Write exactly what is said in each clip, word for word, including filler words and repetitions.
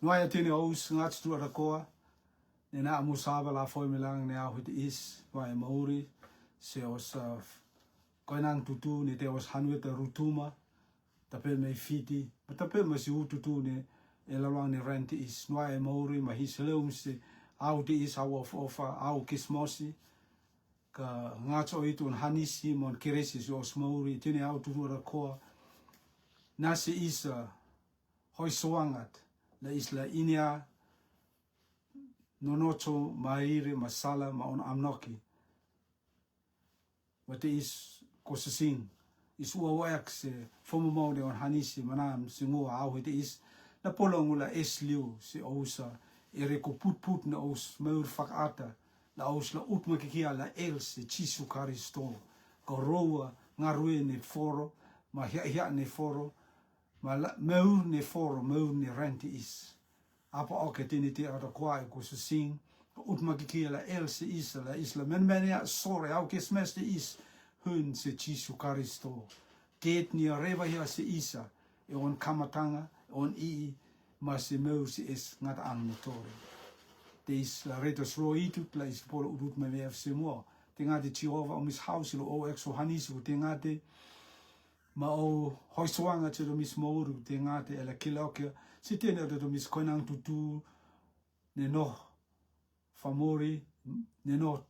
Noa ia tini au s ngat tu ada koa. Nena amu saba la foi milang ne au hit is. Noa ia mauri. Se os koinang tutu ne te os hanweta rutuma. Tape mai Fiti. Ma tape mai si u tutu ne. E la luang ne ran te is. Noa ia mauri ma his hello se. Au te is au of ofa. Au kismosi. Ka ngat so itu on hanisi mon kiresi si os mauri. Tini au tutu ada koa. Nasi isa. Hoi soangat, la isla inia, nonocho, maire, masala, ma on amnoki. Wate is kosesing, is ua waek se, fomo mau de on hanisi, manam, se ngua au hite is, la polongu la es liu, se ousa, ere ko put put na ous, maur fak ata, la ous la ut makikia la el se Jisu Karisto, ka roa, ngarue ne foro, ma hia hia ne foro, ma la, maur ne foro, maur ne ran te is. Apa oke tini te ada koa e kosesing, ut makikia la el se is, la is la men men ia sore, au ke smes te is, hun se Jisu Karisto. Tet ni a reva hia se isa, e on kamatanga, e on ii, ma se maur se es ngat ang ne tore. Te is la reto sro itut, la is polo udut me me se mo. Te ngate Jehova, o mis hau se lo o exo hanisi, te ngate, ma o hoi soanga te do mis mauri, te ngate, e la kila oke, si te ne do mis koinang tutu, ne no, famori, ne no,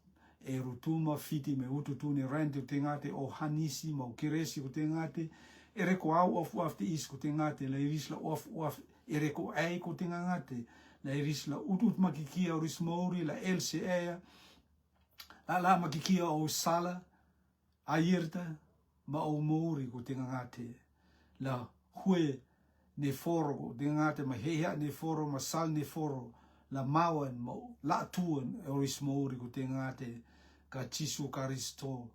e rutuma, Fiti me ututu, ne ran te ngate, o hanisi, ma o kiresi, te ngate, ere ko au of waf te is, te ngate, la iris la of waf, ere ko ai, te ngate, la iris la ut ut makikia, oris mauri, la el se ea, la la makikia o sala, Airta, ma o mauri ko te ngangate. La hue ne foro ko te ngangate, ma heha ne foro, ma sal ne foro. La mawan, ma la tuan, e oris mauri ko te ngangate. Ka Jisu Karisto,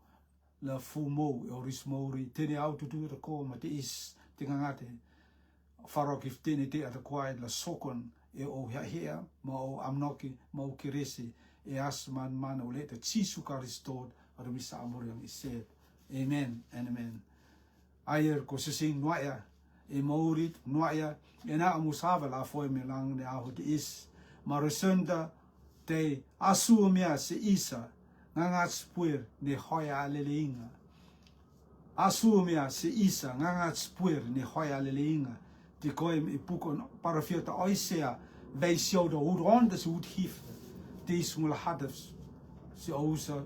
la fu mou, e oris mauri. Tene au tutu ta ko, ma te is, te ngangate. Faro ki ftene te ata kwae la sokon e o hea hea, ma o amnoki, ma o kiresi, e as man man o leta Jisu Karisto, a rumi sa amor yang iset. Amen and amen. Ayer ko sising noa ia, e maurit noa ia, e na amu sava la foe melang ne aho te is. Ma resenta te asu mea se isa, ngangat spuer ne hoia aleleinga. Asu mea se isa, ngangat spuer ne hoia aleleinga. Te koe me i pukon parafiota Oisea, vei siau da hud honda se hud hif. Te is ngula hadaf se ousa.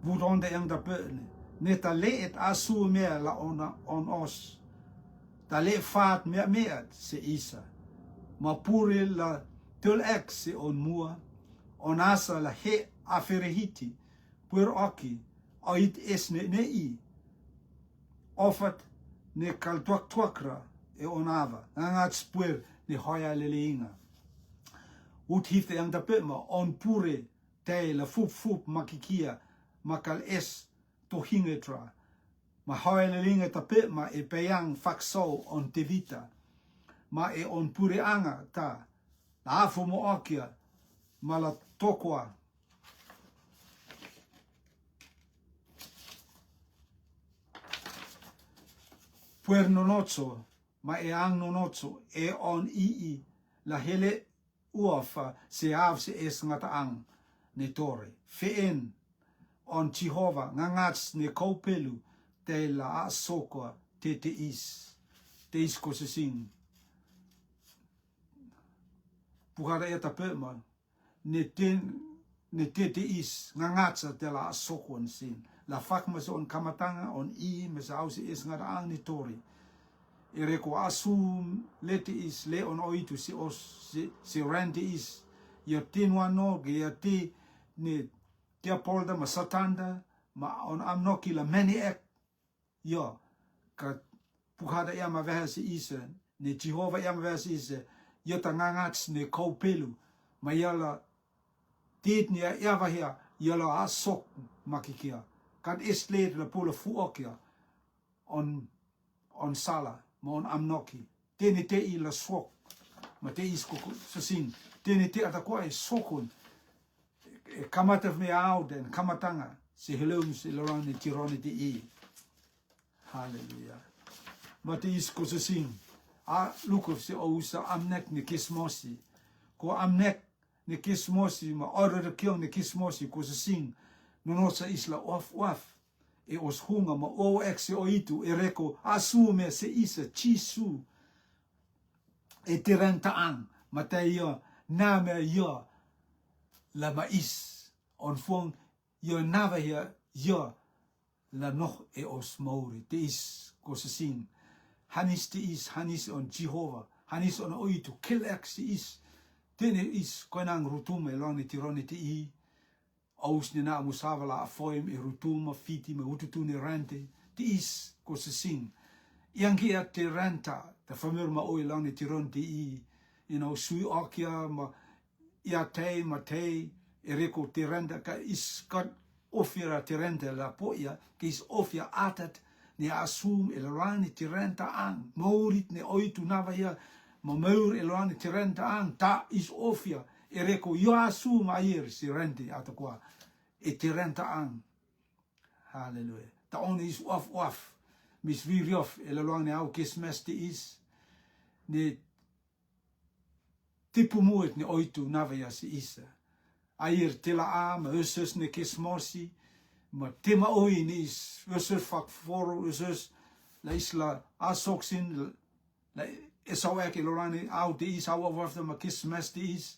Hud honda yang da pene. Ne ta le et asu mea la ona on os. Ta le fat mea meat se isa. Ma pure la tel ek se on mua. On asa la he aferehiti. Puer oki, oit es ne ne i. Ofat ne kal tuak tuakra e on ava. Ngangat spuer ne hoia leleinga. Ut hifte yang tape ma on pure te la fup fup makikia ma kal es to hingetra. Ma hoia leleinga tape ma e peyang faksou on tevita. Ma e on pure anga ta. La afu mo okia ma la tokwa. Puer nonocho, ma e ang nonocho, e on ii, la hele uafa, se av se es ngata ang, ne tore. Feen, on Jehova, ngangats ne kau pelu, te la a soka, te te is. Te is ko sising. Pukara e tape ma, ne te, ne te te is, ngangatsa te la sokon sin. La fak ma se on kamatanga, on i, ma se au se es ngara ang ne tori. E reko asu le te is, le on oitu se os, se, se ran te is. Ia te nua no, ke ia te, ne, te apolda ma satanda, ma on amnoki la meni ek. Ia, ka pukhada ia ma veha se isa, ne Jehova ia ma veha se isa, ia ta ngangats ne kau pelu, ma ia la tit ne ia vahia, ia la a sok makikia. Kat eslet la pula fuokia, on, on sala, ma on amnoki. Tene te i la sok, ma te is koko sasin, tene te ata koa e sokun, e kamata me au den, kamatanga, se helum, se lorang ne tirone te i. Haleluya. Ma te is ko sising. a lukof se o usa amnek ne kismosi. Ko amnek ne kismosi, ma ore re kiong ne kismosi, ko se sing, no no sa isla of of. E os hunga ma o ek se o itu, e reko, a su me se isa, Jisu. E tiran ta ang, ma ta ia, na me ia, la ma is. On fuang, ia nava ia, ia, la noh e os mauri, te is, ko se sing. Hanis te is, hanis on Jehova, hanis on o itu, kel ek se is. Tene is, ko nang rutum e long ne tirone te i. Aus ne na musava la a foim e rutum, a fiti, ma ututu ne rante, te is, ko se sing. Iang ki a te ranta, ta famir ma o e long ne tiron te i, you know, sui okia, ma ia tei, ma tei, e reko te ranta, ka is kat ofia ra te ranta la po ia, ke is ofia atat, ne asum e la rani te ranta ang, maurit ne oitu nava ia, ma maur e la rani te ranta ang, ta is ofia, e reko io asum aier si rante ata kwa, e te ranta ang. Haleluia. Ta on is waf waf, mis viriof, e la luang ne au kes mes te is, ne tipu muet ne oitu nava ia si isa. Aier te la a, ma ösös ne kes morsi, ma te ma oi ne is, ösös fak foro, ösös la isla a soksin, la e sau ek e lorani, au te is, au waf ma kes mes te is,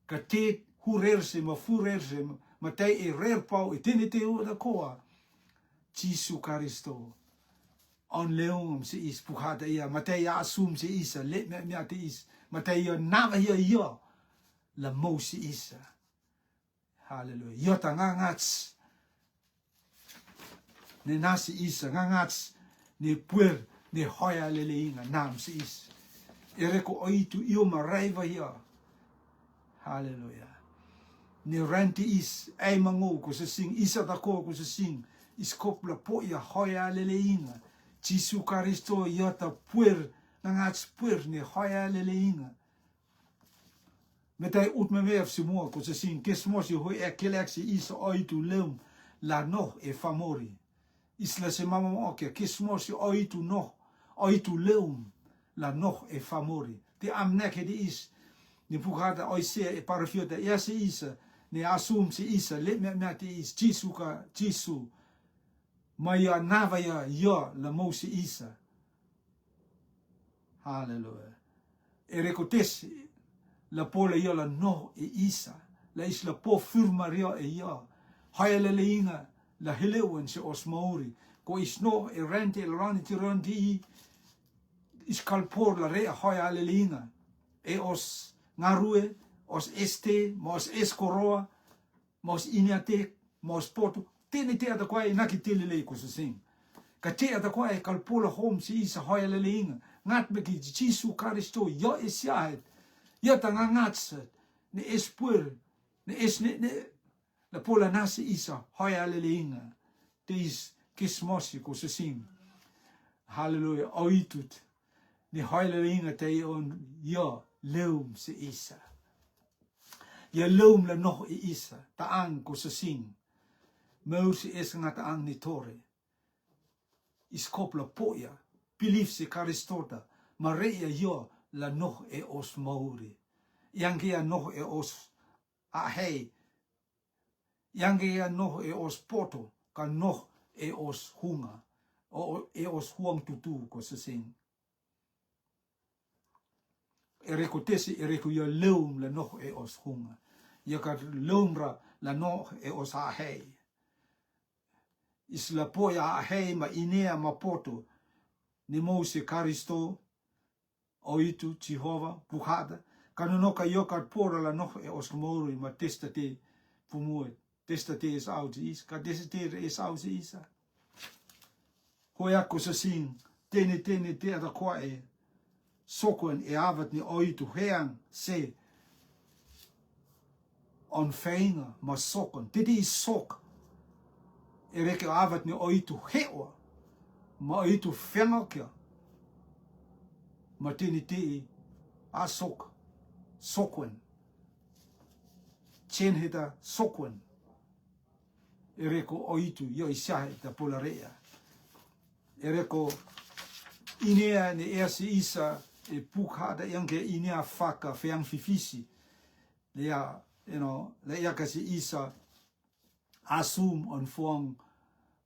ka te hu rerse, ma fu rerse, ma te e rer pau, e tene te u da koa, Jisu Karisto. On leung si is puhata ia, ma te ia asum si isa, le me, me te is, ma te ia nava ia ia, la mou si isa. Haleluia. Ia ta ngangats. Ne nasi isa, ngangats. Ne puer, ne hoia lele inga, nam si is. E reko oitu io ma raiva ia. Haleluia. Ne ranti is, ai mango ko se sing, isa ta ko ko se sing. Iskop la po ia hoia lele inga. Jisu Karisto ia ta puer, ngangats puer ne hoia lele inga. Me tai ut me me af si mua ko se sing, kes mo si hoi e kel ek si isa oitu leum, la noh e famori. Isla se mama mo ke, kes mo si oitu noh, oitu leum, la noh e famori. Te am nek he de is, ne pukata oi se e parafiota, ia se isa, ne asum se isa, le me me te is, Jisu ka, Jisu. Ma ia nava ia, ia la mou se isa. Haleluia. E reko tesi, la po la ia la noh e isa, la is la po firma ria e ia. Haia lele inga, la heleu en se os mauri. Ko is noh e rente, e la rani ti rante i, is kalpor la rea haia lele inga. E os ngarue, os este, ma os eskoroa, ma os iniate, ma os poto, tene te ata kwae na ki te lele ko se sing. Ka te ata kwae kalpola hom si isa haia lele inga. Ngat me ki Jisu Karisto, ia e siahet. Ia ta nga ngat set. Ne es puer. Ne es ne, ne. La pola nasi isa haia lele inga. Te is kismosi ko se sing. Haleluia. Oitut. Ne haia lele inga te on ia leum si isa. Ia leum la noh i isa, ta ang ko se sing. Meur si es nga ta ang ni tore. Iskop la po ia, pilif si Karistota, ma re ia io la noh e os mauri. Iang ke ia noh e os a hei. Iang ke ia noh e os poto, ka noh e os hunga. O, e os huang tutu ko se sing. E reko tesi, e reko ia leum la noh e os hunga. Ia ka leum ra la noh e os a hei. Is la po ia a hei ma inea ma poto. Ni mo se Karisto, oitu, Jehova, puhada. Ka no no ka io ka pora la noh e os mauri ma testa te pumue. Testa te es au si is, ka testa te es au si isa. Hoia ko se sing, tene, tene, te ata koa e. Sokon e avat ni oitu heang se on feinga ma sokon. Titi i sok. E reke avat ni oitu hewa. Ma oitu fenga kia. Ma tene te a sok. Sokon. Chen heta sokon. E reko oitu, io i siahe ta pola rea. E reko inea ne ea si isa, e puk hada yang ke ini a faka feang fifisi. Lea, you know, lea ka si isa asum on fuang,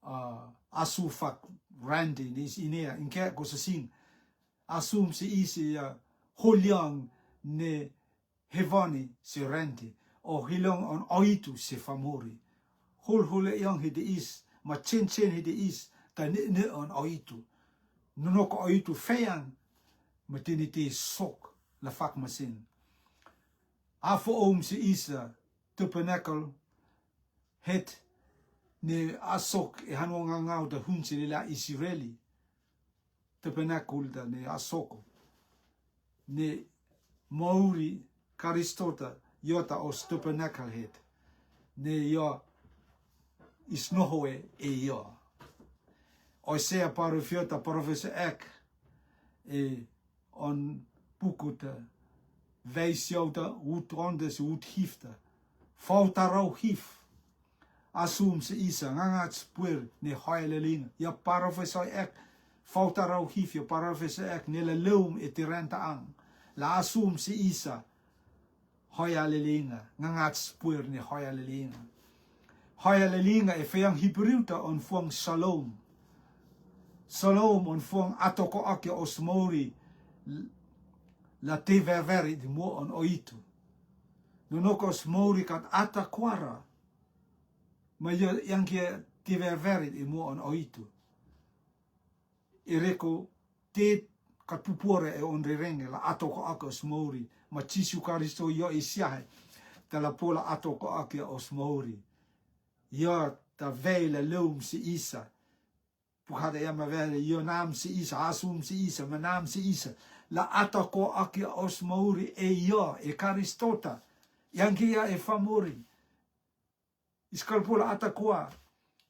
uh, asu fak randi ni is ini a, inke ko sasing. Asum si isi a holiang ne hevani si randi, o hilong on oitu si famori. Hol hole yang hidi is, ma chen chen hidi is, ta ne ne on oitu. Nunoko oitu feang, ma tini ti sok, la fak masin. Afo om si isa, tabernacle, het, ne asok e hanwa ngangau da hun si lila Isireli. Tabernacle da ne asoko. Ne mauri Karistota, yo ta os tabernacle het. Ne yo is noho e, e yo. Osea parofeta, parofesa ek, e on pukuta, veisiauta, ut ondes, ut hifta. Fauta rau hif. Asum si isa, ngangat spuir, ne hoi lelinga. Ya parofesa ek, fauta rau hif, ya parofesa ek, ne la leum e tirenta ang. La asum si isa, hoi a lelinga, ngangat spuir ne hoi a lelinga. Hoi a lelinga e feang Hibriuta on fuang shalom. Shalom on fuang atoko aki os mauri la te veveri di mo on oitu. Nonoko os mauri kat ata kwara. Ma yo yang kia te veveri di mo on oitu. E reko te kat pupora e on rerenge la atoko aki os mauri. Ma Jisu Karisto yo i siahe. Ta la pola atoko aki os mauri. Yo ta vei la leum si isa. Pukada ya ma vei yo nam si isa, asum si isa, ma nam si isa. La atoko aki os mauri e yo, e Karistota. Yang kia e famori. Iskalpula ata koa,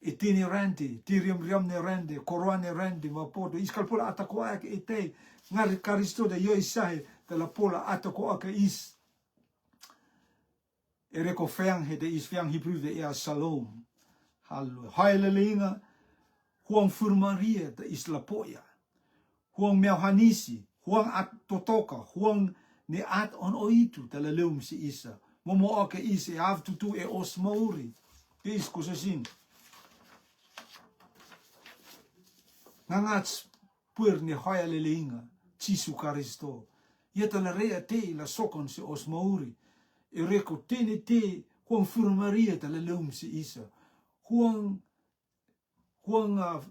i tini randi, ti riam riam ni randi, koroa ni randi, ma poto. Iskalpula ata koa ek i te, ngar Karisto da yo isahe, ta la pola ata koa ke is. E reko feang he da is feang Hibru da ia shalom. Haleluya. Hai lelinga, huang furmaria da is la poya. Huang miau hanisi, huang at totoka, huang ne at on oitu, ta la leum si isa. Momo oke is e av tutu e os mauri. Te is kusa sin. Ngangat puer ne hoya lelinga, Jisu Karisto. Ia ta la rea te la sokon si os mauri. E reko tene te, huang furmaria ta la leum si isa. Huang huang, ah,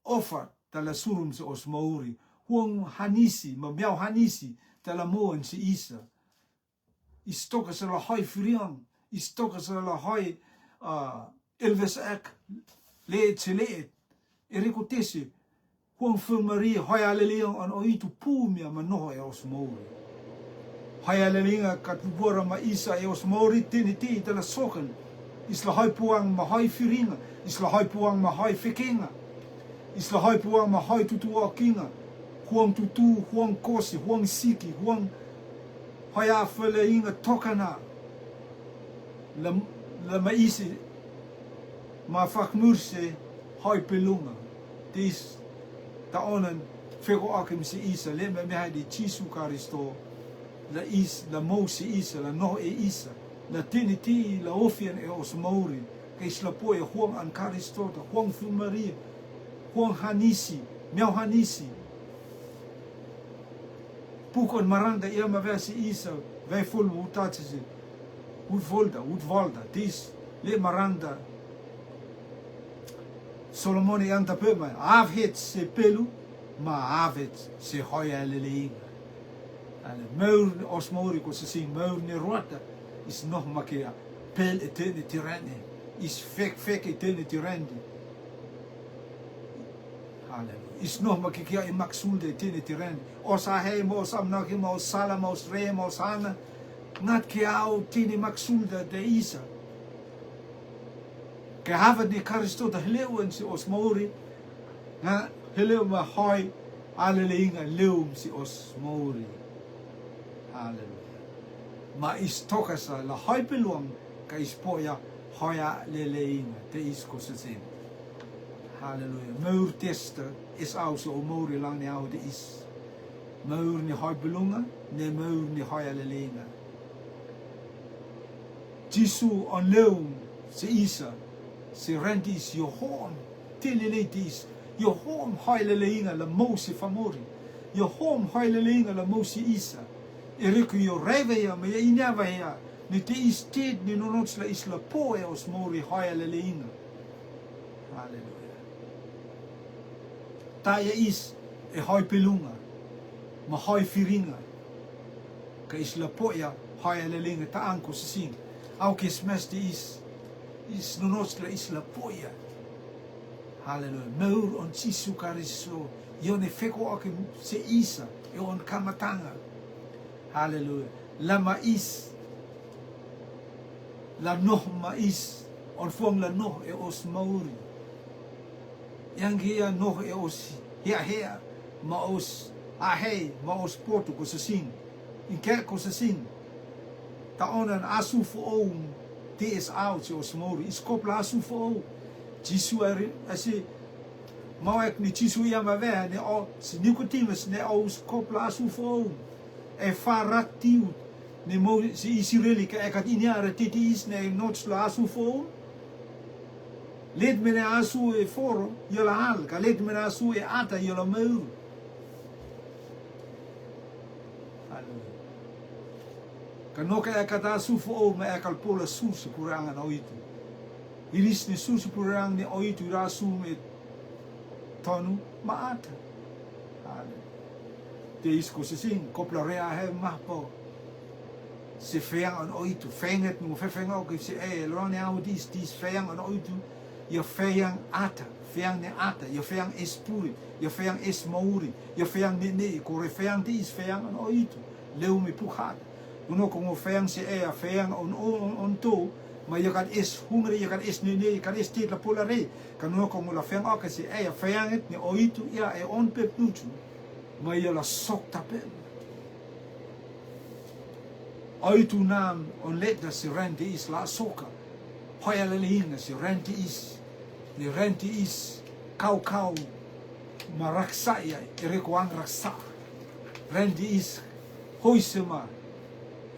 ofa ta la surum si os mauri, huang hanisi, ma miau hanisi, ta la moan si isa. Istoka sa la hoi firiang, istoka sa la hoi, ah, elves ek, leet si leet. E reko tese, huang furmaria, hoi a lelinga on oitu pumia ma noho e os mauri. Hoi a lelinga kat pupora ma isa e os mauri tini ti ta la sokan. Is la hoi puang ma hoi firinga, is la hoi puang ma hoi fekenga, is la hoi puang ma hoi tutu okinga, huang tutu, huang kosi, huang siki, huang hoi a feleinga tokana. La, la ma isi, ma fakmur se, hoi pelunga. Te is, ta onan, feko akim si isa, le me me hai di Jisu Karisto, la is, la mou si isa, la noh e isa, la tini ti, la ofian e os mauri, ke is la poe huang an Karisto, ta huang furmaria, huang hanisi, miau hanisi. Pukon maranda ia ma vea si isa, vei ful utatisi, ut volda, ut volda, tis, le maranda. Solomon i anta pe ma, avhet se pelu, ma avhet se hoia leleinga. Ale, meur os mauri ko se sin, meur ne ruata, is noh ma kea, pel e tene tirani, is fek fek e tene tirani. Haleluya. Is noh ma ke kia e maksulda e tene tirani. Os ahe ma os amnaki ma os sala ma os re ma os hana. Ngat ke au tene maksulda de isa. Ke havat ni Karisto da heleu en si os mauri. Nga heleu ma hoi a leleinga leum si os mauri. Haleluya. Ma is toka sa la hoi peluang ka is poia hoia leleinga te is ko se sin. Haleluya. Meur testa is au so o mauri lang ni au te is. Mauri ni hoi beluga, ne mauri ni hoi aleleinga. Jisu on leo se isa, se ren tiis, io hom, te lelei tiis, io hom hoi aleleinga la mou se famori, io hom hoi aleleinga la mou se isa. E reko io raiva ia, ma ia iñava ia, ni te is ted ni nonots la is la po e os mauri hoi aleleinga. Haleluia. Ta ia is e hoi beluga, ma hoi firiga. Ka is la po ia hoi aleleinga ta anko se sin. Au ke smes te is, is nonots la is la po ia. Haleluia. Mauri on Jisu Karisto, io ne feko ake se isa, e on kamataga. Haleluia. La ma is, la noh ma is, on fuang la noh e os mauri. Iangi ia noh e os hea hea, ma os ahei, ma os poto ko se sin. Inke ko se sin. Ta onan asu fo'ou, te is au se os mauri, is kop la asu fo'ou. Jisu ari, asi, mau ek ni Jisu ia ma veha, ne o, si Nikodimus, ne o us kop la asu fo'ou. E fa rak tiu, ne mou se Isireli ka ekat iña ara te te is ne nots la asu fo'ou. Let me ne asu e foro, io la hal, ka let me ne asu e ata, io la mauri. Haleluia. Ka no ka ekat asu fo'ou, ma ekal pola sur se puranga na oitu. Iris ne sur se puranga ne oitu, ira asu me tonu, ma ata. Haleluia. Te is ko se sin, kopla rea he mahpo. Se feang on oitu, fenget nu fe feang o ke se e, lo ne au dis, dis feang on oitu, ia feang ata, feang ne ata, ia feang es puri, ia feang es mauri, ia feang ne ne, ko re feang te is feang on oitu, leo me pukhada. Uno ko ngo feang se e, a feang on, on, on to, ma ia kan es hungre, ia kan es ne ne, ia kan es te la pola re, kan uno ko ngo la feang o ke se e, a feang et ne oitu, ia e on pe plutu, ma ia la sok tape. Oitu nam on let da se ren te is la soka. Hoi aleleinga se ren te is. Ni ren te is. Kau kau. Ma raksa ia, e reko ang raksa. Ren te is. Hoi sema.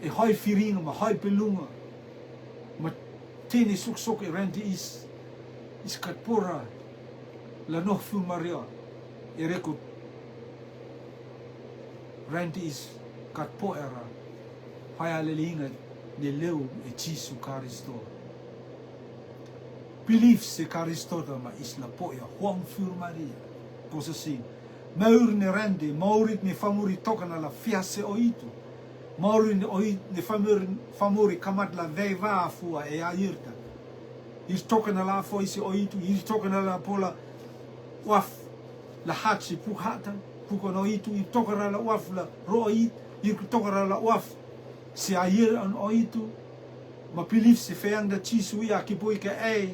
E hoi firinga, ma hoi beluga. Ma tene sok sok e ren te is. Is kat pora. La noh fu maria. E reko ren te is kat po era. Hoi aleleinga ne leo e Jisu Karisto. Pilif se Karisto ta ma is la po ia huang fur maria. Ko se sin. Mauri ne ren te, mauri ne famuri toka na la fia se oitu. Mauri ne oi, ne famuri, famuri kamat la vei va fua e airta. Ir toka na la fo isi oitu, ir toka na la pola waf la hachi puhata, puko no oitu, ir toka ra la waf la roi, ir toka ra la waf se air on oitu, ma pilif se feang da Jisu ia ki boi ka e,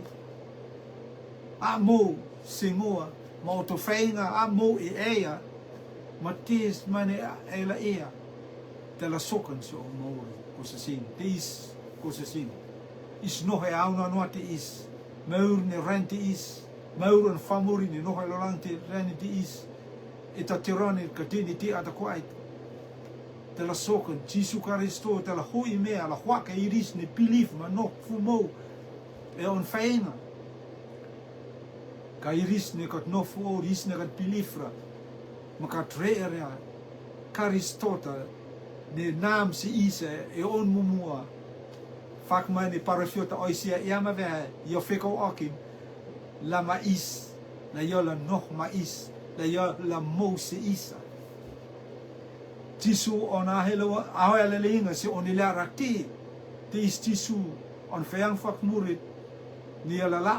a mo se ngoa, ma oto feinga, a mo e eia, ma tis mane a e la ea, te la sokan se o mauri, ko se sin, te is, ko se sin. Is noh e au na noa te is, mauri ne ren te is, mauri on famuri ne noh e lolang te ren te is, e ta te ron e ka te ni te ata ko ai. Te la sokan, Jisu Karisto, te la hui mea, la huaka iris ne pilif, ma noh fu mou, e on feinga. Ka iris ne kat noh fu o, iris ne kat pilif ra. Ma kat re area, Karisto ta, ne nam se isa, e on mumua. Fak ma ne parafiota oisia ia ma veha, io feko okin, la ma is, la io la noh ma is, la io la mou se isa. Jisu on a helo, a hoi aleleinga se on ila rakti, te is Jisu, on feang fak murit, ni ia la la,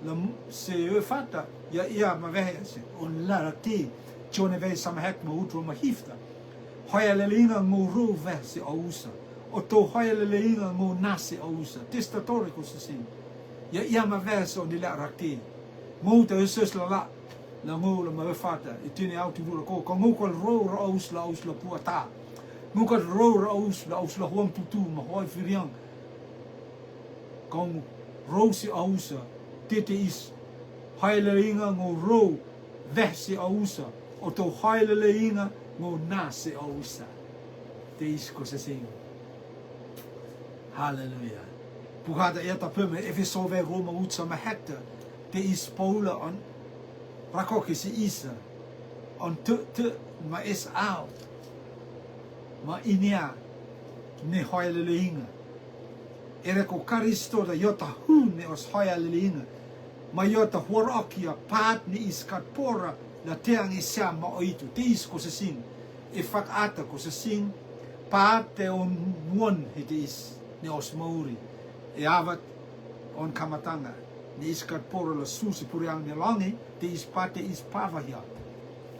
la mu, se e fata, ia ia ma veha se, on la rakti, Jone vei sama hek ma utro ma hifta. Hoi aleleinga ngou rou veh se ausa. O to hoi aleleinga ngou na se ausa. Testa tore ko se sin. Ia ia ma veh se o ni la rakti. Ngou ta eses la la. La ngou la ma veh fata. I tini au ti rura ko. Ka ngou kal rou ra aus la aus la puata. Ngou kal rou ra aus la aus la huang tutu ma hoi firiang. Kong rou se ausa, tete is. Hoi aleleinga ngou rou, veh se ausa. O to hoi aleleinga, Ngo nase o usa. Te is ko sasing. Haleluya. Pukada ia ta peme Efeso ve Roma ucha mahekta. Te is Paula on rakoki si isa. On te te ma es au. Ma inia ne hoya leleinga. Ere ko Karisto da iota hu ne os hoya leleinga. Ma iota huarokia pat ne is kat pora la teang i siama o itu. Te is ko sasing. E fak ata ko sasing. Pat te on muon he te is. Ne os mauri. E avat on kamatanga. Ne is kat pora la susi puriang ne langi. Te is pat te is pava hia.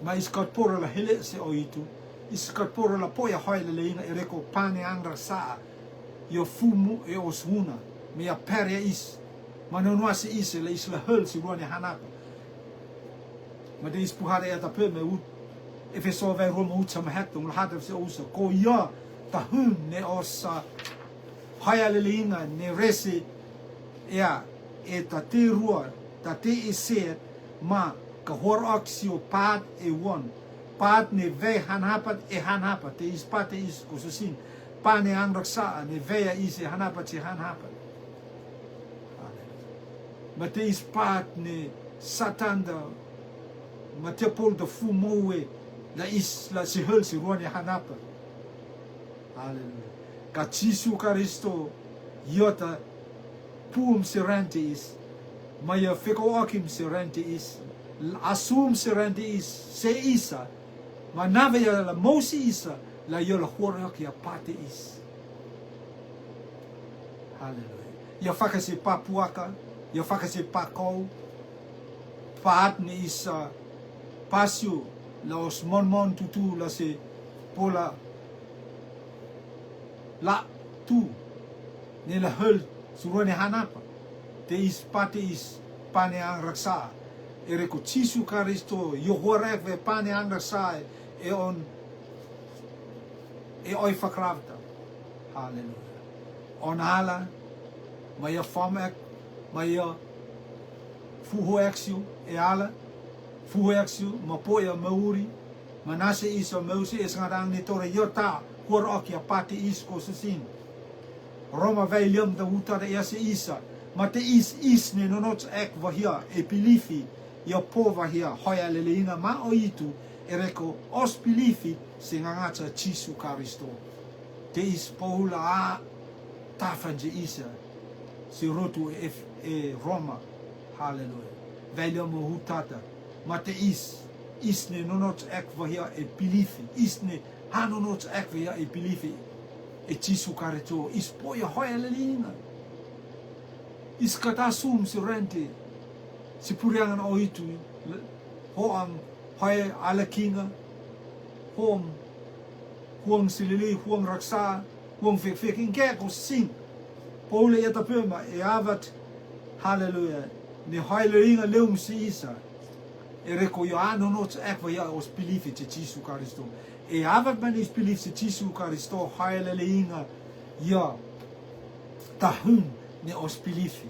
Ma is kat pora la hele se o itu. Is kat pora la poia hoya leleinga ere ko pane angra saa. Io fumu e os huna. Me ia peria is. Ma no nuasi is la is la hel si ruane hanapa. Ma de is puhare ia ta peme ut. Efeso ve Roma ucha mahekta. Ngul hata se usa. Ko ia ta hun ne osa. Hoya leleinga ne rese. Ia e ta te rua. Ta te e set. Ma ka huaroksio pat e won. Pat ne ve hanhapat e hanhapat. Te is pat te is ko sasing. Pane angra saa ne vea is e hanhapat si hanhapat. Ma te is pat ne Satan da ma te pol da fumoue la is la si hel si ruane hanapa. Haleluya. Ka Jisu Karisto iota pum si rante is. Ma ia feko akim si rante is. Asum si rante is. Se isa. Ma nave ia la mousi isa la ia la huarokia pate is. Haleluya. Ia fakasi papuaka, ia fakasi pakou, pat ne isa pasio la os monmon tutu la se pola la tu ne la hel surua ne hanapa. Te is pate is pane ang raksa. Ere ko Jisu Karisto, io huarek ve pane ang raksa e on e oi fakravta. Haleluya. On ala, ma ia fam ek, ma ia fuhu ek siu, e ala, fuhu ek siu, ma po ia mauri, ma nase isa meusi e sangadang ni tore iota, huarokia pate is ko sasing. Roma vai liam da uta da ia se isa, ma te is is ne nonot ek vahia e pilifi, ia po vahia, hoya leleinga ma o itu, ere ko os pilifi, se ngangacha Jisu Karisto. Te is Paula a tafan je isa si rotu e, e Roma. Haleluya. Vai liam mo hutata. Ma te is, is ne nonot ek vahia e pilifi. Is ne ha nonot ek vahia e pilifi. E Jisu Karisto. Is po ia hoya leleinga. Is kata sum si rente. Si puriangan o itu. Ho am hoya alakinga. Ho am huang silili, huang raksa, huang fik-fik, ingke ko sing. Paula ia ta pema, e avat, haleluya, ne hoya leleinga leum si isa. Ere ko ia a nonot ek vahia os pilifi te Jisu Karisto. E avat man is pilifi te Jisu Karisto, hoya leleinga ia ta hun ne os pilifi.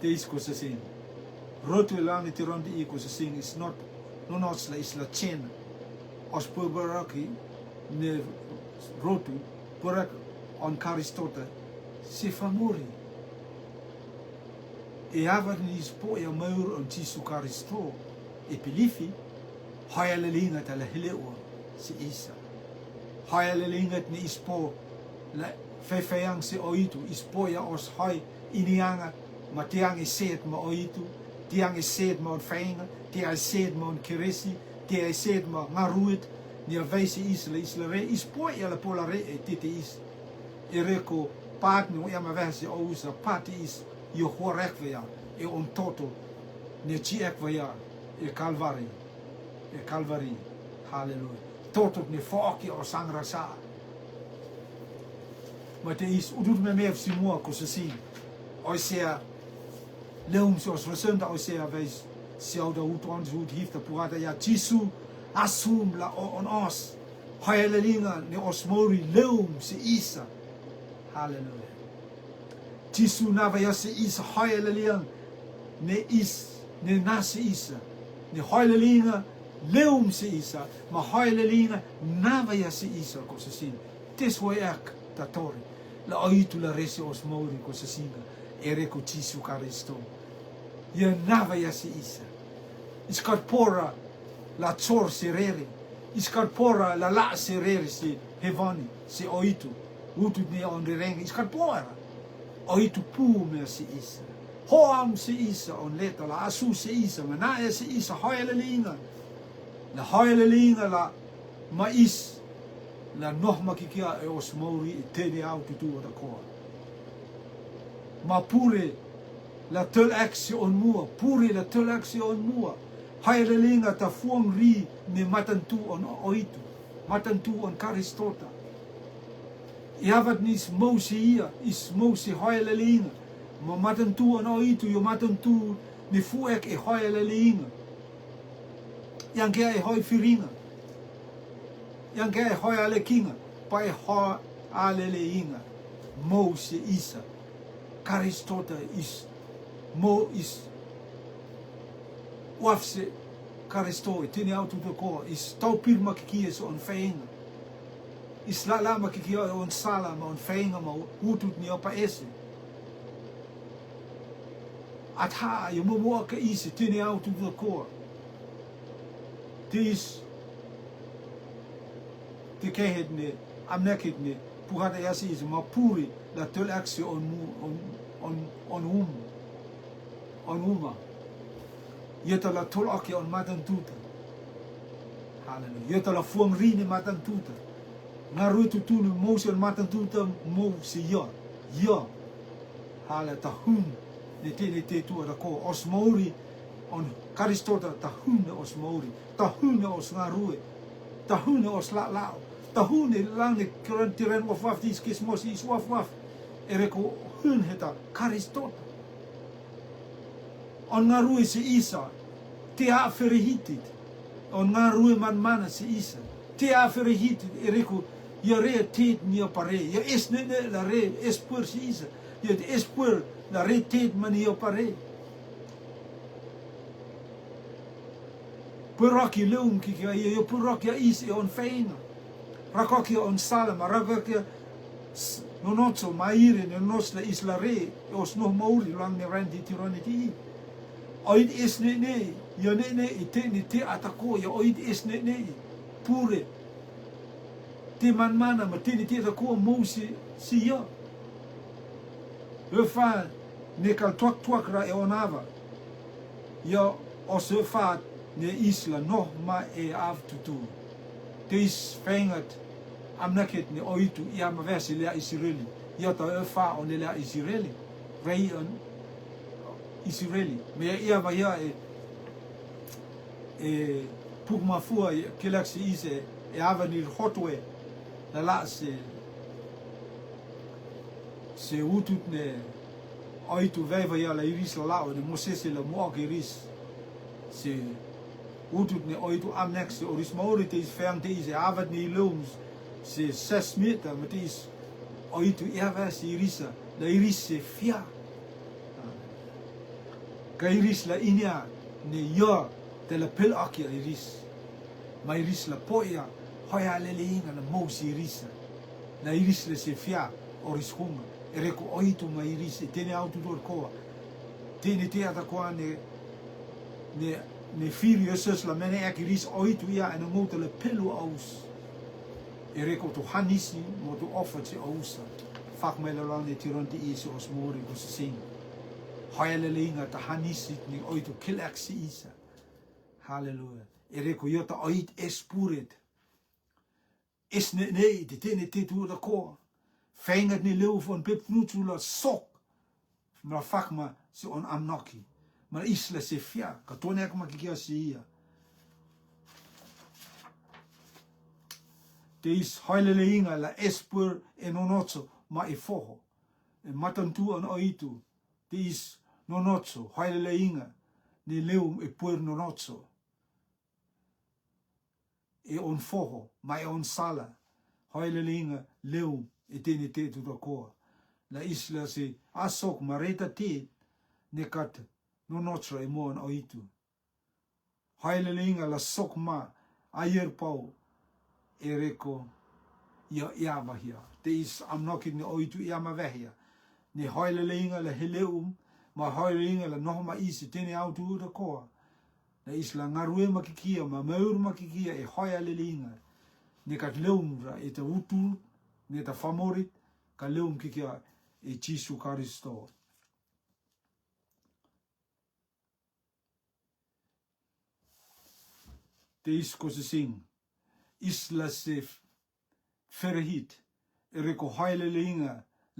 Te is ko sasing. Rotu e lang ni tiron di i ko sasing is not, no nos la is la chen. Os puberaki ne rotu, purak on Karistota, si famuri. E avat ni is po ia maur on Jisu Karisto, e pilifi, hoya leleinga ta la heleua si isa. Hoya leleinga ni is po la fefeang si o itu, is po ia os hoi inianga, ma tiang e set ma o itu, tiang e set ma on feinga, tiang e set ma on keresi, tiang e set ma ngaruit, ni a vai si is la is la re, is po ia la pola re e tete is. E re ko pat ni ia ma vai si o usa, pat is, io huarek vea, e on toto, ne chi ek vea, e Kalvari. E Kalvari. Haleluya. Totot ne foki o sangra sa. Ma te is udut me mef si mua ko sasing. Oisea leum si os resenda Oisea vais si au da ut on si ut hifta puhata ia Jisu asum la o on os. Hoya leleinga ne os mori leum si isa. Haleluya. Jisu na vaya si isa hoya leleinga ne is ne na si isa ne hoya leleinga Leum se isa, ma hoya laliga nava ya se isa ko sasina. Tes wai ek tatori. La oitu la rese os mauri ko sasina. Ere ko Jisu Karisto. Ya nava ya se isa. Iskar pora la tsor se rere. Iskar pora la la se rere se hevani, se oitu. Utut ni on rereng. Iskar pora. Oitu pum ya se isa. Hoam se isa, on leta la asu se isa, mana'e se isa, hoya laliga. La hoya laliga la ma'is, la noh makikia e os mauri e tene au tutu o takoa. Ma pure la tel ek se on mua, pure la tel ek se on mua. Hoya laliga ta fuang ri ne matantu on oitu, matantu on Karistota. I avat ni is mou se ia, is mou se hoya laliga. Ma matantu on oitu, yo matantu ni fu ek e hoya laliga. Yang ke e hoi firiga. Yang ke e hoi alekiga. Pa e hoi aleleinga. Mou se isa. Karistota is. Mou is. Waf se Karisto e tene au tutu o koa. Is tau pir makikia se on fenga. Is la la makikia on sala ma on fenga ma utut ni opa ese. At ha, yo momo aka ise, tene au tutu o koa. Te is, te kehet ne, amneket ne, puhata yasi is, ma puri, la tel ek se on mu, on, on, on um, on uma. Yeta la tel aki on matantuta. Haleluya. Yeta la fuang ri ne matantuta. Ngarue tutu ne mou se on matantuta, mou se ya. Ya. Hala tahun ne te ne te tu ada ko os mauri on Karistota tahun ne os mauri. Tahun ne os ngarue. Tahun ne os la lao. Tahun ne lang ne kiran tiran waf waf dis kismos is waf waf. Ere ko hun heta Karistota. On ngarue se isa, te a ferehitit. On ngarue man mana se isa, te a ferehitit, ere ko, ya re tet ni a pare, ya es ne ne la re, es puer se isa, ya es puer la re tet man ya pare. Puer aki leum ki kia ya, ya puer aki a is e on fenga. Rakokia on salama, rakokia s-, nonocho maire, nonocho la isla re, os no mauri lang ne ran di tirani ti. Oit es ne ne, ya ne ne, i te ne te atako, ya oit es ne ne, pure. Te man mana, ma te ne te atako, mou si, si ya. Efa, ne kal tuak tuak ra e onava. Ya, os efa, ne isla, no, ma e av tutu. Te is fengat, amnaket ne oitu, ia ma vesi lea Isireli. Ia ta e fa on lea Isireli. Rei on Isireli. Me ia va ia e, e puk mafua, e kelak se ise, e ava ni hotwe, la la se, se utut ne oitu veva ia la iris la lao, ne Moses la muak iris. Se utut ne oitu amnek se oris mauri te is feang te is e avat ne iloum se ses mita ma te is oitu e ava se irisa, la iris se fia. Ka iris la inia ne ia te la pel aki a iris. Ma iris la poia, hoia lele inga la mou se irisa. La iris la se fia, oris hunga. E reko oitu ma iris, e tene au tu dor koa. Tene te ata koa ne, ne, ne firi eses la mene ek iris oitu ia, e na mou te la pelu aus. E reko tu hanisi, mo tu ofa se ausa. Fak mai la la ne tiron te isi os mori ko se sing. Hoia lele inga ta hanisi ni oitu kel ek se isa. Haleluya. E reko ia ta oit es puret. Es ne ne i te tene te tu da koa. Fengat ne leu fon pep nutu la sok. Ma la fak ma se on amnoki. Ma la isla se fia. Ka tone ak ma kikia se ia. Te is hoia lele inga la es puer e nonocho ma e foho. E matantu an oitu. Te is nonocho, hoia lele inga. Ne leu e puer nonocho. E on foho, ma e on sala. Hoia lele inga leu e tene te tu da koa. La isla se asok ma reta te ne kat nonocho e moan oitu. Hoialeleinga la sokma, aier pau, e reko, ia ia vahia. Te is amnoki ne oitu ia ma vahia. Ne hoialeleinga la heleum, ma hoialeleinga la nohma isi, tene autu da koa. Na is la ngarue ma kikia, ma maur ma kikia, e hoialeleinga. Ne kat leum ra, e ta utu, ne ta famorit, ka leum kikia, e Jisu Karisto. Te is ko se sing, is la se f-, ferehit, e reko hoialeleinga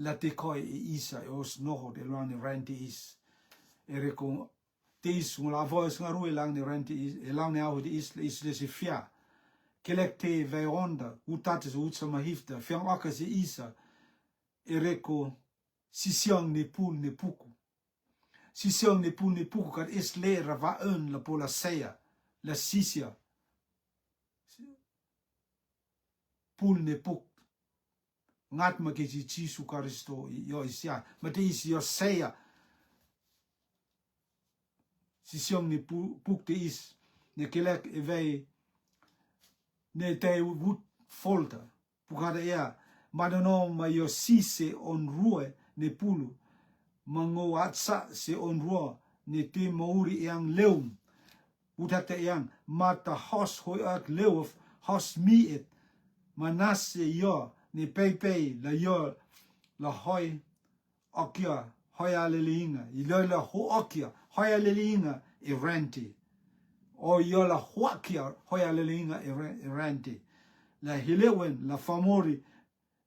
la te koi e isa, e os noho, e loan ne ran te is. E reko te is, ngula voes ngarue lang ne ran te is, e lang ne au te is, la is la se fia. Kelek te vai onda, utata se utsa mahifta, fiang aka se isa, e reko sisiang ne pul ne puku. Sisiang ne pul ne puku kat is le ra va un la pola sea, la sisia. Pul ne puk. Ngat ma ke si Jisu Karisto i, yo isia. Ma te is yo sea. Sisiang ne pu-, puk te is. Ne kelek e vei. Ne te wut folta. Pukada ea, manono ma yo si se on rue ne pulu, ma ngo atsa se on rue ne te mauri eang leum. Utakta eang, ma ta hos hoi ak leuf, hos mi et, ma nase yo ne peipei la yo la hoi akia, hoialeleinga, i lo la ho akia, hoialeleinga e rante. O yo la ho akia, hoialeleinga e re-, e rante. La hilewen, la famori,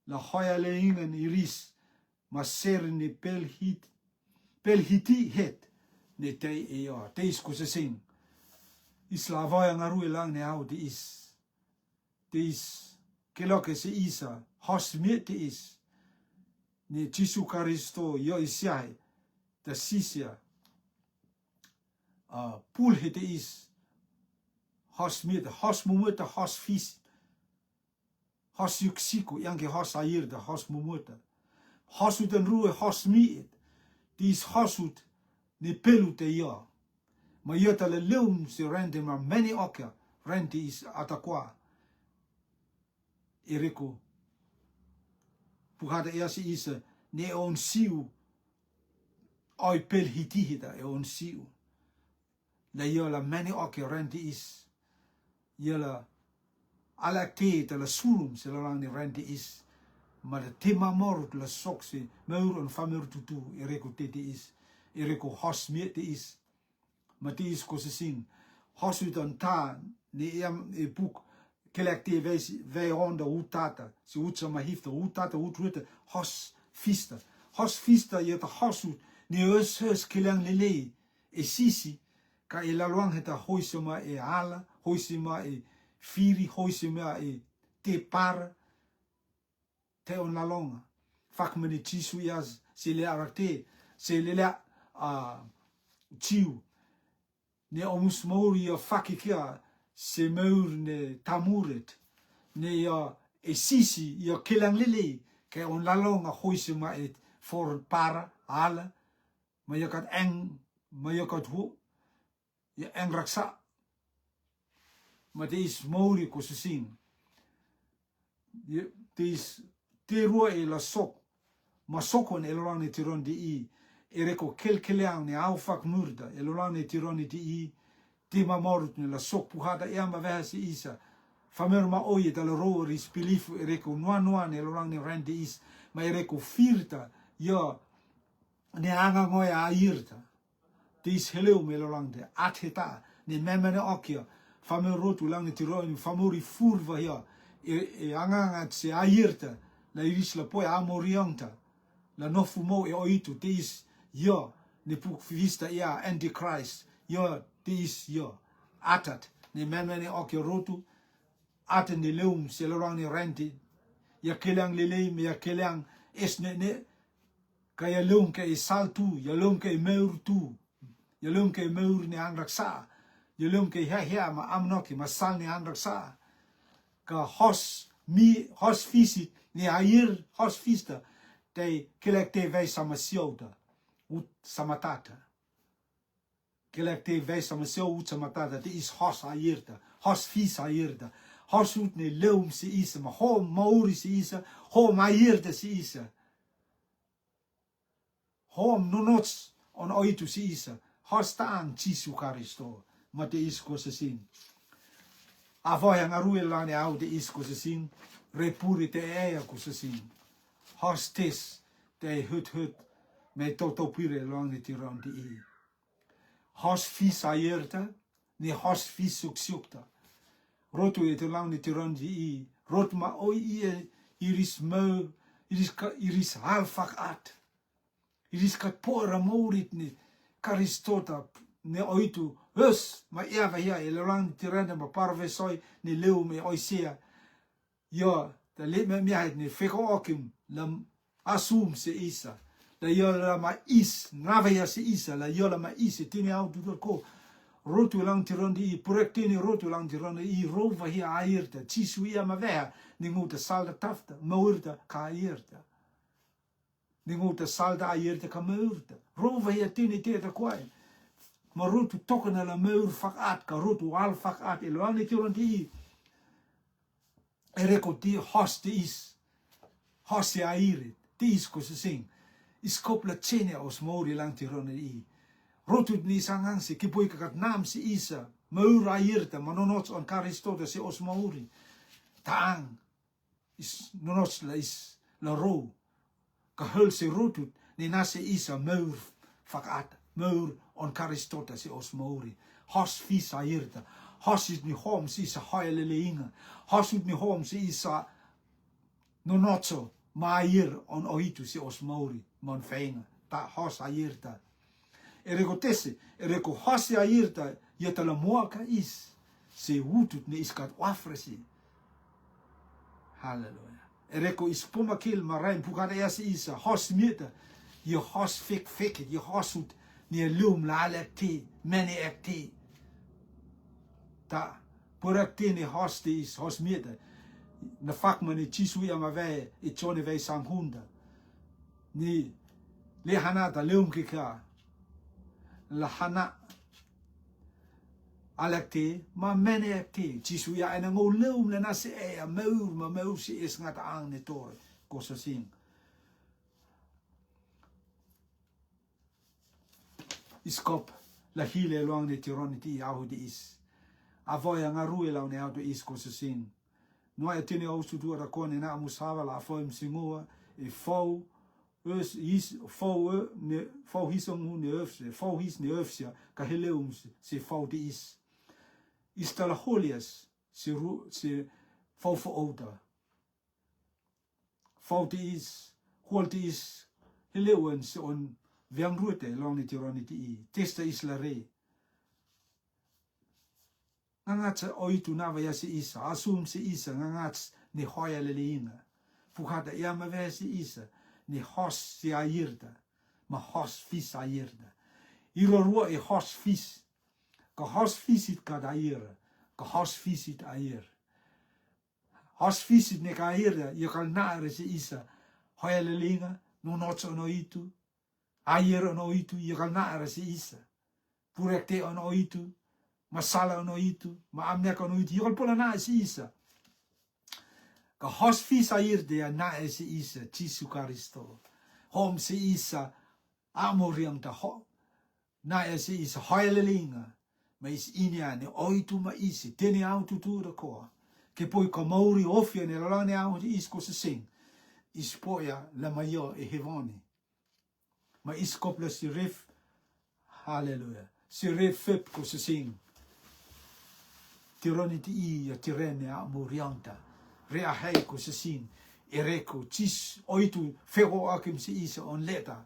la hoialeleinga ni ris, ma ser ni pelhit, pelhiti het, ne tei e yo, te is kusesing. Is la voya ngarue lang ne au te is. Te is, ke lo ke se isa, hos mi te is. Ne Jisu Karisto, yo isiahe, ta sisia. A, pul he te is. Hos mi te, hos mumuta, hos fis. Hos yuksiku, yang ke hos air te, hos mumuta. Hos utan rue, hos mi et. Te is hos ut, ne pelu te yo. Ma yo ta la leum se rante ma meni okia, rante is atakua. E reko. Puhada ea se isa, ne on siu. Oi pelhiti hita, e on siu. La yo la meni okia rante is. Yo la alakte ta la sulum se la lang ni rante is. Ma la te mamorut la sok se, meur on fameur tutu, e reko te te is. E reko hos mi te is. Ma te is kusesing. Hos utan ta, ne iam e puk, kelek te vei si, vei onda utata, si utsa mahifta, utata, utrueta, hos fista. Hos fista, yo ta hos ut, ne os, os kelang lelei, e sisi, ka e laloang heta hoisema e ala, hoisema e firi, hoisema e te para, te on lalonga. Fak mani Jisu ias, se le arakte, se le le, a, jiu. Ne omus mauri yo faki kia, se meur ne tamuret. Ne yo e sisi, yo kelang lelei, ke on lalonga hoisema e for para, ala, ma yo kat eng, ma yo kat hu, yo eng raksa. Ma te is mauri kusesing. Yo, te is te rua e la sok. Ma sokon e lolang ne tiron di i. E reko kelkeleang ne au fak murda. E lolang ne tiron di i. Te mamorut ne la sok puhada e amba veha se isa. Famer ma oye ta la ro ris pilifu e reko nua nua ne lolang ne rante is. Ma e reko firta. Yo, ne anga ngoya airta. Te is heleu me lolang te, at heta, ne memene okia, fameu rotu lang ne tiro ni, fameu ri furva hia, e, e anga anga se airta, la iris la poi amo riangta, la nofu mo e oitu, te is, yo, ne puk vista ia, antichrist, yo, te is, yo, atat, ne memene okia rotu, ata ne leum se lorang ne rente. Ia keleang lelei me ia keleang es ne ne. Ka ia leum ke e sal tu, ia leum ke e meur tu. Ia leum ke e meur ne angraksa. Ia leum ke e hea hea ma amnoki ma sal ne angraksa. Ka hos mi, hos fisit, ne air hos fista. Te kelek te vei sama siauta. Ut sama tata. Galati vei sama, se uca matata te is hos airta, hos fis airta, hos ut ne leum se isa, ma ho mauri se isa, ho mairta se isa. Hom nonots on oitu se isa, hos ta'ang Jisu Karisto, ma te is ko se sin. Avoya ngarue lane au te is ko se sin, repuri te ea ko se sin. Hos tes te hut hut, me toto pire long ni tiron te i. Hos fis airta, ni hos fis suksiukta. Rotu e te long ni tiron te i, rot ma oi i e iris mau, iris ka, iris hal fak at. Iris kat pora mourit ni Karistota ni oitu, hos, ma iava hia e long ni tirende ma parvesoi ni leu me oisia. Io, ta le me mi hait ni feko okim, la asum se isa. La io la ma is, nava ia se isa, la io la ma is, e tini au tutur ko. Rotu lang tiron di i, purek tini rotu lang tiron di i, rova hia airta, Jisu ia ma veha, ni nguta salda tafta, maurta ka airta. Ni nguta salda airta ka maurta. Rova hia tini te ta kuai. Ma rotu tokana la maur fak at, ka rotu al fak at, e lo ang ni tiron di i. E reko ti hos te is. Hos te aire, te is ko se sing. Iskop la chene os mauri lang tiron i. Rotut ni sangang se, kipoi kakat nam se isa. Maur airta, ma nonots on Karistota se os mauri. Ta'ang. Is, nonots la is, la ro. Ka hel se rotut, ni na se isa maur fak at, maur on Karistota se os mauri. Hos fis airta, hos is ni hom se isa hoia leleinga, hos ut ni hom se isa nonotso, ma air on oitu se os mauri, mon fenga, ta hos airta. E reko tese, e reko hos airta, ia ta la moa ka is, se utut ne is kat wafresi. Haleluya. E reko is pomakil ma rain pukada ia se isa, hos mieta, ia hos fek fek, ia hos ut, ni e lum la alekti, meni ekti. Ta, purakti ni hos te is, hos mieta. Na fakma ni Jisu ia ma vei, i chone vei sanghunda. Ni, le hana ta leum kika. La hana. Alekti, ma meni ekti. Jisu ia ena ngou leum le na se e, a maur, ma maur se es ngata ang ni tore. Ko se sing. Iskop, la hile luang ni tiron ni ti au di is. Avoya ngarue lau ni au di is ko se sing. Noa e tini au sutu ara kone na musava la afoi msingua, e fou, es, is, fou, e, ne, fou his ang hu ne efse, fou his ne efsia, ka heleum se, se fou di is. Ista la holias, se ru, se fou fo outa. Fou te is, hual te is, heleuen se on veang ruete long ni tiron ni ti i, testa is la re. Ngangats oitu nava ia se isa, asum se isa, ngangats ni hoia leleinga. Pukada ia ma vei se isa, ni hos se airta, ma hos fis airta. Iro rua e hos fis, ka hos fis it kada air, ka hos fis it air. Hos fis it ne ka air, ia kal na are se isa. Hoia leleinga, nonots on oitu. Air on oitu, ia kal na are se isa. Purekte on oitu. Masala on oitu. Ma amnek on oitu, ia kal pola na se isa. Ka hos fis airta ia na e se isa, Jisu Karisto. Hom se isa, amo riang ta ho. Na e se isa hoia leleinga, ma is ini ane oitu ma isi, teni au tutu da koa. Ke poi ka mauri ofia ne lalang ne au di is ko se sing. Is poia la maio e hevoni. Ma is kopla si ref, haleluya. Si ref fep ko se sing. Tironi ti i ia tirene a murianta. Re a hei ko se sing. E reko tis oitu fego akim se isa on leta.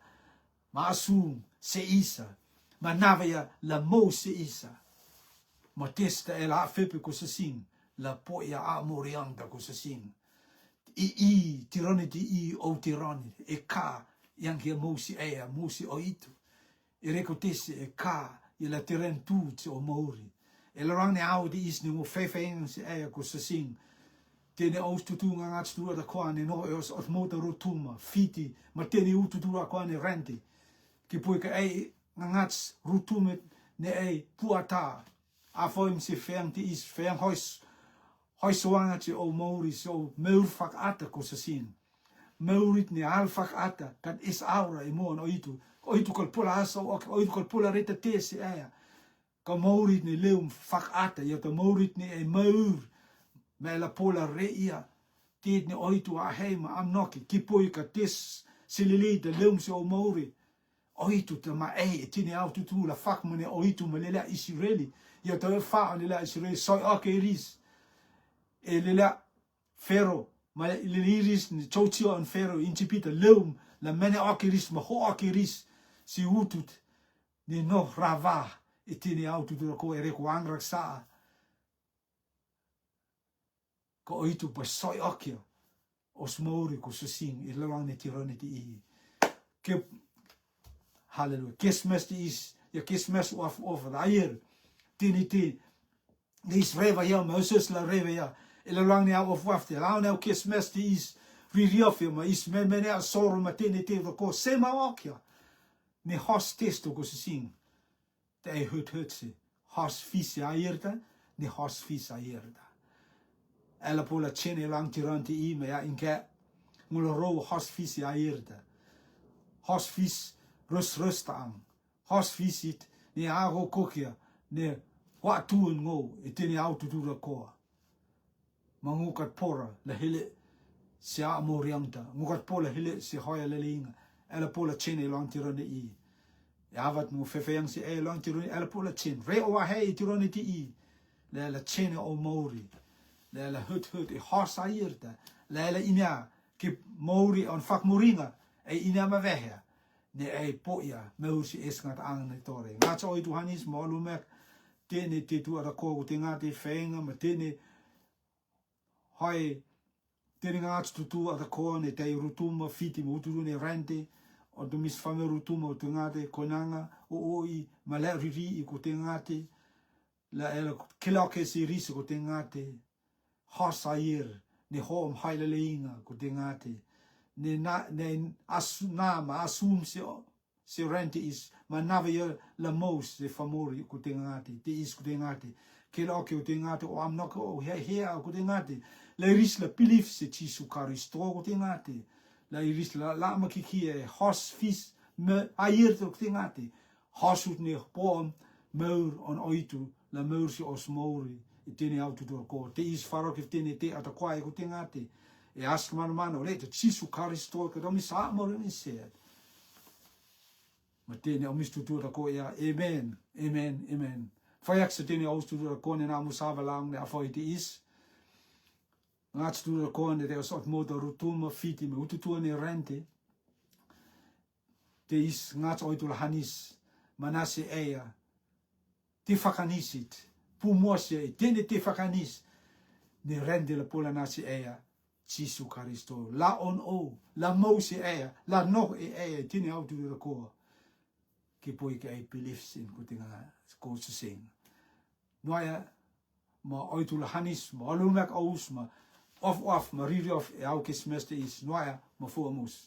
Ma asum se isa, ma nava ia la mou se isa. Ma testa e la fepe ko se sing, la poia a morianta ko se sing. I, i, tironi ti i, o tironi, e ka, yang kia mou si ea, mou si oitu. E reko tese, e ka, ia la tiren tu se o mouri. E la rang ne au di is ni mo fefeng se ea ko se sing. Tene aus tutu ngangats tu ada koane no e os, os mota rutuma, fiti, ma tene u tutu a koane renti. Ki pui ka ei ngangats rutume Ne'e ai puata. A fai mi se feang te is, feang hois, hois wanga se o mauri, se o mauri fakaata ko sasin. Mauri ne al fakaata, kan is aura e moan oitu. Oitu kal pola asa, oitu kal pola reta te se aya. Ka mauri ne leum fakaata, ia ta mauri ne e maur. Me la pola re ia. Tit ne oitu a hei ma am noki, ki poi ka tes, silili ta leum se o mauri. Oitu ta ma ei, e tini au tutu la fak mane oitu ma lelea Israeli. Ia ta fa lelea Israeli, soi oke iris. E lelea Fero, ma lelea iris ni chochio an Fero, Injipita, leum, la mene oke iris, ma ho oke iris. Si utut, ni no rava, e tini au tutu la ko ere ko ang raksa. Ka oitu pa soi okia. Os mauri ko susing, i lawang ni tironi ti i. Ke, haleluya. Kes mes ti is, ia kes mes waf of, la ayer. Tini ti, ni is reva ia, ma usus la reva ia. I lawang ni au of waf te, lau ni au kes mes ti is. Riri of ia, ma is me me ni a soro ma tini ti, ko sema okia. Ni hos testo ko susing. Te ai hut hut si. Hos fis ayer ta, ni hos fis ayer ta. Ela pola chene lang tiran ti i me a inke. Ngula ro hos fis ayer ta. Hos fis rus rus ta ang. Hos fis it, ni a ho kokia, ni wa tuun ngo, i tini au tutu ra koa. Ma ngukat pora la hele se a moriang ta, ngukat pora la hele se hoia la linga, ela pola chene long tirone i. E avat ngu fefeang se e long tirone, ela pola chen, re o wahe i tirone ti i. Le la chene o mauri, le la hut hut e hos ayer ta, le la inia, ki mauri on fak moringa, e inia ma vehea. Ne ai poia, maur si es ngat ang ne tore. Ngat sa oi Tuhan is, ma lumek, tene te tu ara ko, te ngate fenga, ma tene, hai, tene ngat tutu ara ko, ne te rutuma, fiti, ma utu ne rente, o tu mis fame rutuma, o te ngate, konanga, o oi, ma le riri, i ko te ngate, la ela, kila ke si risi ko te ngate, hos ayer, ne hom hai la leinga ko te ngate, ne na, ne asu, na ma asum se, se rente is, ma nava ia la mous se famori ko te ngate, te is ko te ngate, kila oke ko te ngate, o am noke o hea hea ko te ngate, la iris la pilif se Jisu Karisto ko te ngate, la iris la, la ma kiki e hos fis, me ayer to ko te ngate, hos ut ne pom, maur on oitu, la maur si os mauri, i tene au tutu ko, te is faro ki tene te ata kwai ko te ngate, e as man man, o le te Jisu Karisto, ke domi sa mauri ni se. Ma tene omis tutu ko ia, amen, amen, amen. Fayak se tene aus tutu ko ne na musava lang ne afoi te is. Ngat tutu ko ne te os ot moto rutuma fiti me ututu ne rente. Te is ngat oitu la hanis, manase ea, te fakanis it, pumua se e, tene te fakanis, ne rende la pola nase ea, Jisu Karisto, la on o, la mou se ea, la noh e ea, tene au tu la koa, ke poi ke ai pilif sin ko te nga, ko se sing. Noa ea, ma oitu la hanis, ma olumek aus, ma of of, ma riri of, e au kes meste is, noa ea, ma fua mus.